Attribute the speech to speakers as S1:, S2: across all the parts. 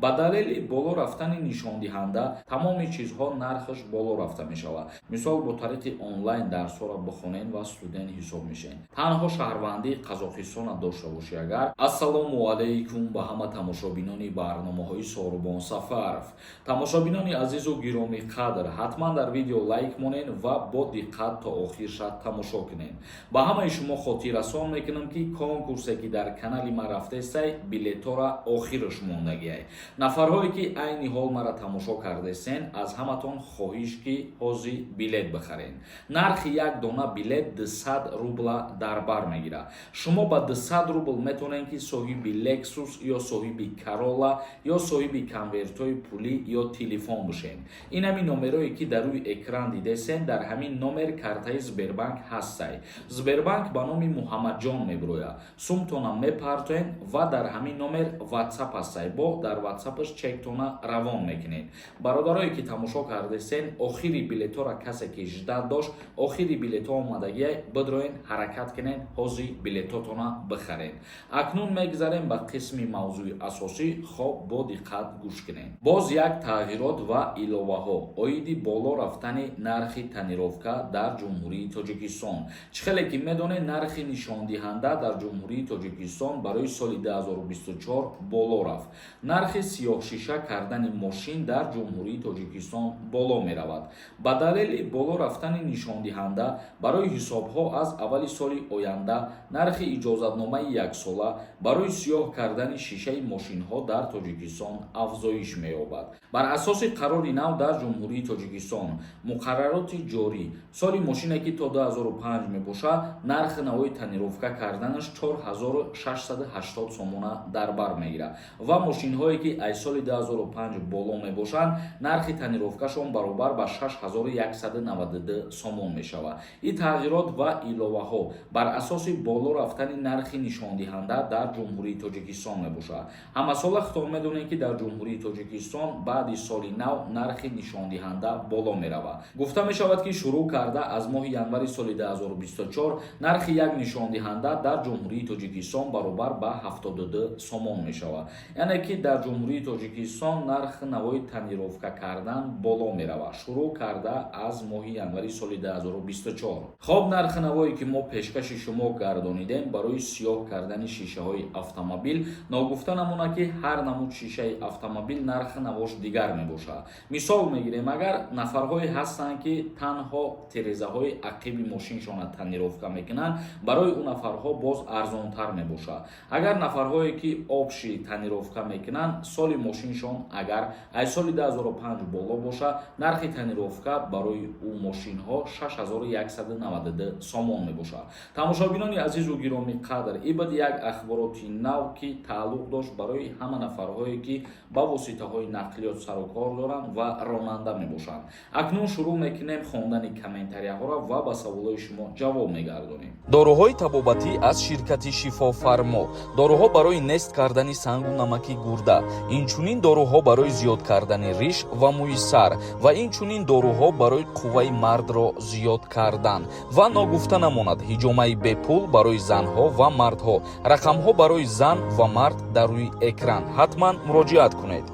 S1: Ба далели боло рафтани нишондиҳанда тамоми чизҳо нархаш боло рафта мешавад. Мисол, бо тариқи онлайн дарсҳоро бихонен ва студент ҳисоб мешавед, танҳо шаҳрвандии Қазоқистона дошта бошӣ агар. Ассалому алайкум ба ҳама тамошобинони барномаҳои Сорубон Сафаров. Тамошобинони азизу гиромӣ қадр, ҳатман дар видео лайк монен ва бо диққат то охир шад тамошо кунед. Ба ҳамаи шумо хотиррасон мекунам, ки конкурсе, ки дар канали ман рафтестай, билетора охираш мондагиай. Нафарҳое, ки айни ҳол мара тамошо кардесен, аз ҳаматон хоҳиш, ки ҳозир билет бихарен. Нархи як дона билет 200 рубла дар бар мегирад. Шумо ба 200 рубл метавонед, ки соҳиби Лексус ё соҳиби Карола ё соҳиби конвертҳои пулӣ ё телефон бошед. Ин ҳамин номерое, ки дар рӯи экран дидесен, дар ҳамин номер картаи Сбербанк ҳастай. Сбербанк ба номи Муҳаммадҷон мебирояд. Сумтона мепартоен ва дар ҳамин номер Ватсап ҳастай, бо дар Ватсапаш чектона равон мекунед. Бародарое, ки тамошо кардесен, охири билетҳоро касе ки ждать дошт, охири билетҳо омадагиай, бидроен, ҳаракат кунед, ҳозир билетҳотона бихаред. Акнун мегзарем ба қисми мавзӯи асосӣ. Хоб, бо диққат гӯш кунед. Боз як тағйирот ва иловаҳо оиди боло рафтани нархи тонировка дар Ҷумҳурии Тоҷикистон. Чӣ хеле ки медонед, нархи нишондиҳанда дар Ҷумҳурии Тоҷикистон барои соли 2024 боло рафт. Нархи сиёҳшиша кардани мошин дар Ҷумҳурии Тоҷикистон боло меравад. Ба далели боло рафтани нишондиҳанда барои ҳисобҳо аз аввали соли оянда нархи иҷозатномаи яксола барои сиёҳ кардани шишаи мошинҳо дар Тоҷикистон афзоиш меёбад. Бар асоси қарори нав дар Ҷумҳурии Тоҷикистон, муқаррароти ҷорӣ, соли мошине, ки то 2005 мебошад, нархи навои тонировка карданаш 4680 сомона дар бар мегирад ва мошинҳое, ки аз соли 2005 боло мебошанд, нархи тонировкашон баробар ба 6192 сомон мешавад. Ин тағйирот ва иловаҳо бар асоси боло рафтани нархи нишондиҳанда дар Ҷумҳурии Тоҷикистон мебошад. Ҳамасола худтон медонед, ки дар Ҷумҳурии Тоҷикистон баъди соли нав нархи нишондиҳанда боло меравад. Гуфта мешавад, ки шурӯъ карда аз моҳи январи соли 2024 нархи як нишондиҳанда дар Ҷумҳурии Тоҷикистон баробар ба 72 сомон мешавад. Яъне ки дар Ҷумҳурии Тоҷикистон нархи навои тонировка кардан боло меравад, шурӯъ карда аз моҳи январи соли 2024. Хоб, нархи навое, ки мо пешкаши шумо гардонидем барои сиёҳ кардани шишаҳои автомобил. Ногуфта намонад, ки ҳар намуд шишаи автомобил нархи навош дигар мебошад. Мисол мегирем, агар нафарҳое ҳастанд, ки танҳо терезаҳои ақиби мошиншона тонировка мекунанд, барои ӯ нафарҳо боз арзонтар мебошад. Агар нафарҳое, ки общий тонировка мекунанд, соли мошиншон агар аз соли 2005 боло бошад, нархи тонировка барои ӯ мошинҳо 6192 сомон мебошад. Тамошобинони азизу гиромӣ қадр, ин буд як ахбороти нав, ки тааллуқ дошт барои ҳама нафарҳое, ки ба воситаҳои нақлиёт сару кор доранд ва ронанда мебошанд. Акнун шурӯъ мекунем хондани комментарияҳоро ва ба саволҳои шумо ҷавоб мегардонем.
S2: Доруҳои табобатӣ аз ширкати Шифофармо. Доруҳо барои нест кардани сангу намаки гурда, инчунин доруҳо барои зиёд кардани риш ва мӯи сар ва инчунин доруҳо барои қувваи мардро зиёд кардан. Ва ногуфта намонад, ҳиҷомаи бепул барои занҳо ва мардҳо. Рақамҳо барои зан ва мард дар рӯи экран, ҳатман муроҷиат кунед.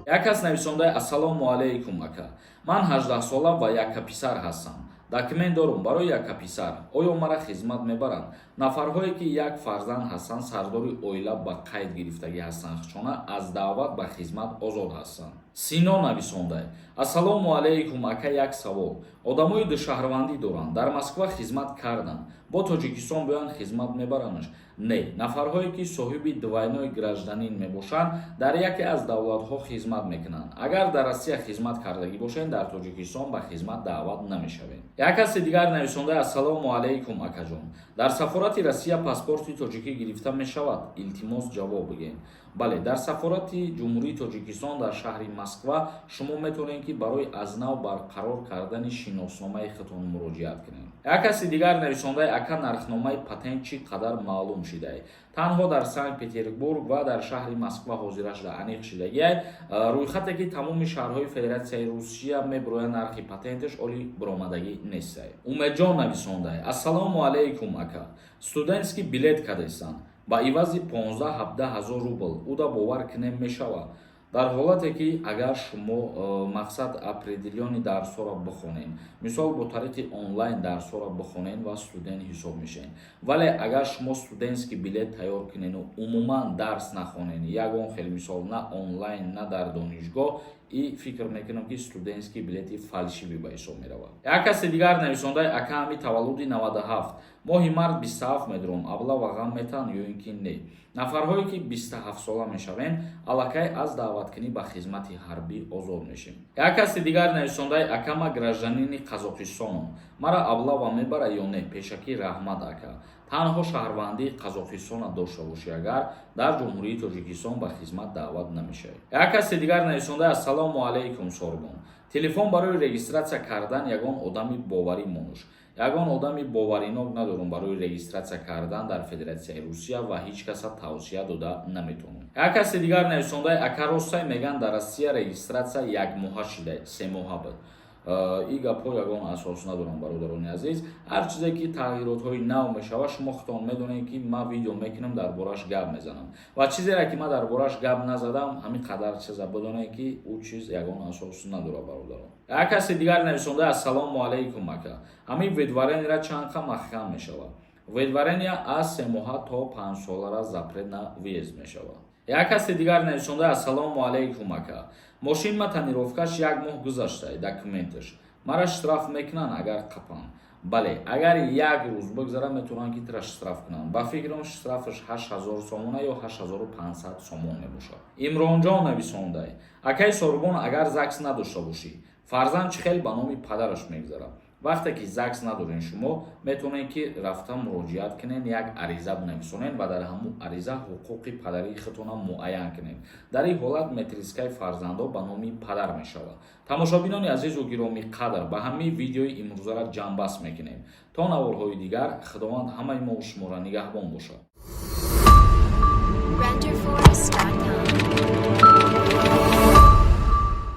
S1: Як кас нависондаи: «Ассалому алайкум, ака, ман 18сола ва яккаписар ҳастам. Документ дорум барои яккаписар. Оё мара хизмат мебаранд?» Нафарҳое, ки як фарзанд ҳастанд, сардори оила ба қайд гирифтагӣ ҳастанд, чона аз даъват ба хизмат озод ҳастанд. Сино нависондай: «Ассалому алайкум, ака, як савол. Одамои душаҳрвандӣ доранд, дар Москва хизмат карданд, бо Тоҷикистон биёянд, хизмат мебаранаш?» Не, нафарҳое, ки соҳиби двойной гражданин мебошанд, дар яке аз давлатҳо хизмат мекунанд. Агар дар Россия хизмат кардагӣ бошед, дар Тоҷикистон ба хизмат даъват намешавед. Як каси дигар нависондай: «Ассалому алайкум, акаҷон, дар сафорати Россия паспорти тоҷикӣ гирифта мешавад? Илтимос, ҷавоб бигӯед». Бале, дар сафорати Ҷумҳурии Тоҷикистон дар шаҳри Москва шумо метавонед, ки барои аз нав барқарор кардани шиносномаи худтон муроҷиат кунед. Як каси дигар нависондаи: «Ака, нархномаи патент чӣ қадар маълум шидае?» Танҳо дар Санкт Петербург ва дар шаҳри Москва ҳозирашда аниқ шидагиай. Рӯйхате, ки тамоми шаҳрҳои Федератсияи Русия мебирояд, нархи патенташ оли биромадагӣ нестай. Умедҷон нависондай: «Ассалому алайкум, ака, студентский билет кадестанд ба ивази 15-17 ҳазор рубл, уда бовар кунем мешавад?» Дар ҳолате ки агар шумо мақсад определённый дарсҳоро бихонед, мисол, бо тариқи онлайн дарсҳоро бихонед ва студент ҳисоб мешавед. Вале агар шумо студентский билет тайёр кунеду умуман дарс нахонед, ягон хел, мисол, на онлайн, на дар донишгоҳ, и фикр мекунам, ки студентский билети фальшивый ба ҳисоб меравад. Як каси дигар нависондаи: «Ака, ҳами таваллуди 97, моҳи март 27 медурам, облава ғам метаҳанд ё ин ки не?» Нафарҳое ки 27 сола мешавем, аллакай аз даъваткунӣ ба хизмати ҳарбӣ озод мешем. Як каси дигар нависондаи: «Ака, ма гражданини Қазоқистонам, мара облава мебара ё не? Пешакӣ раҳмат, ака». Танҳо шаҳрвандии Қазоқистона дошта бошӣ агар, дар Ҷумҳурии Тоҷикистон ба хизмат даъват намешавӣ. Як каси дигар нависондаи: «Ассалому алайкум, Сорбон, телефон барои регистрация кардан ягон одами боварӣ монуш». Ягон одами боваринок надорум барои регистрация кардан дар Федератсияи Русия ва ҳеҷ каса тавсия дода наметавонам. Як каси дигар нависондаи: «Ака, ростай меган, дар Россия регистрация якмоҳа шида, 3 моҳа буд?» Ин гапҳо ягон асос надорам, бародарони азиз. Ҳар чизе ки тағйиротҳои нав мешавад, шумо худтон медонед, ки ман видео мекунам, дар бораш гап мезанам. Ва чизере ки ман дар бораш гап назадам, ҳамин қадар чиза бидонед, ки ӯ чиз ягон асос надорад, бародарон. Як каси дигар нависонда: «Ассалому алайкум, ака, ҳамин выдворение ра чанд қа маҳкам мешавад?» Выдворение аз 3 моҳа то 5 солара запрет на въезд мешавад. Як каси дигар нависонда: «Ассалому алайкум, ака, мошин ма тонировкаш як моҳ гузашта, документаш мара штраф мекунанд агар қапанд?» Бале, агар як рӯз бигзара, метавонанд, ки тира штраф кунанд. Ба фикрам, штрафаш 8000 сомона ё 8500 сомон мебошад. Имронҷон нависондай: «Акаи Сорбон, агар ЗАГС надошта бошӣ, фарзанд чӣ хел ба номи падараш мегузарад?» Вақте ки ЗАГС надорен, шумо метавонед, ки рафта муроҷиат кунед, як ариза бинависонед ва дар ҳамун ариза ҳуқуқи падарии худтонро муайян кунед. Дар ин ҳолат метрискаи фарзандо ба номи падар мешавад. Тамошобинони азизу гиромӣ қадр, ба ҳамаи видеои имрӯзара ҷамъбаст мекунем. То наворҳои дигар, Худованд ҳамаи мо шуморо нигаҳбон бошад.